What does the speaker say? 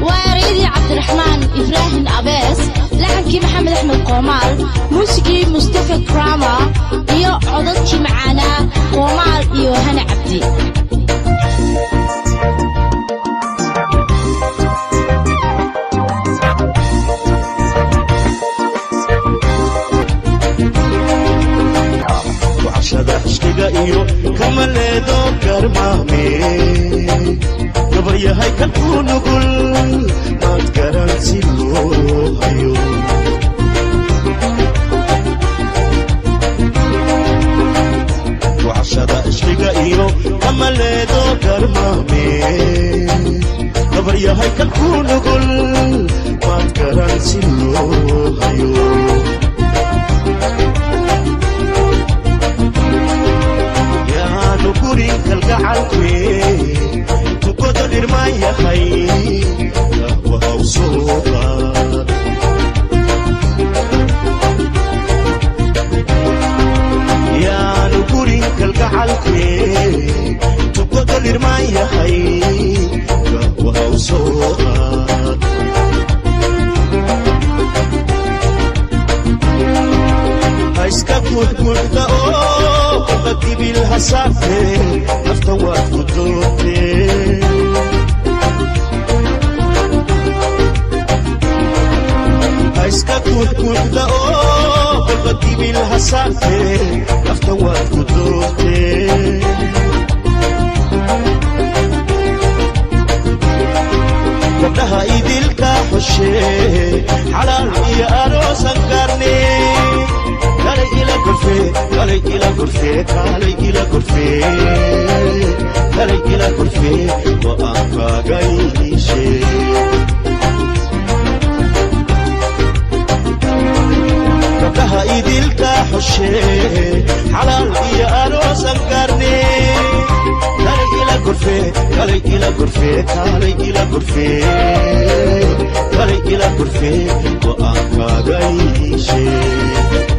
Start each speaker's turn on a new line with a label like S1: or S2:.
S1: Waa ereyadii Cabdiraxmaan Ibraahim Abees, laxankii Maxamed Axmed Qoomaal, muusigii Mustafa Krama iyo codadkii macaanaa Qoomaal iyo Hani Cabdi.
S2: Wacshada cishqiga iyo kama leedo garmaame, gabaryahay kalkuu nugul maad garan si loo hayo. Wacshada cishqiga iyo kama leedo garmaame, gabaryahay kalkuu nugul maad garan si loo hayo. Yaanu gurin kalgacalkwe tugodo dhirmaan yahay gahwaha u soo qaad. Yaanu gurin kalgacalkwe tugodo dhirmaan yahay gahwaha u soo qaad. Haiska guudguudda oo qadibil hasaarte, nafta waad ku doortee. Haiska guudguudda oo qadibil hasaarte, nafta waad ku doortee. Gabdhaha idilka xoshee, xalaal iyo aroosan gaarne, kalay ila golfe, kalay ila golfe, kalay ila golfe, kalay ila golfe, go'aankaaga iishee. Gabdhaha idilka xoshee, xalaal iyo aroosan gaarne, kalay ila golfe, kalay ila golfe, kalay ila golfe, kalay ila golfe, go'aankaaga iishee.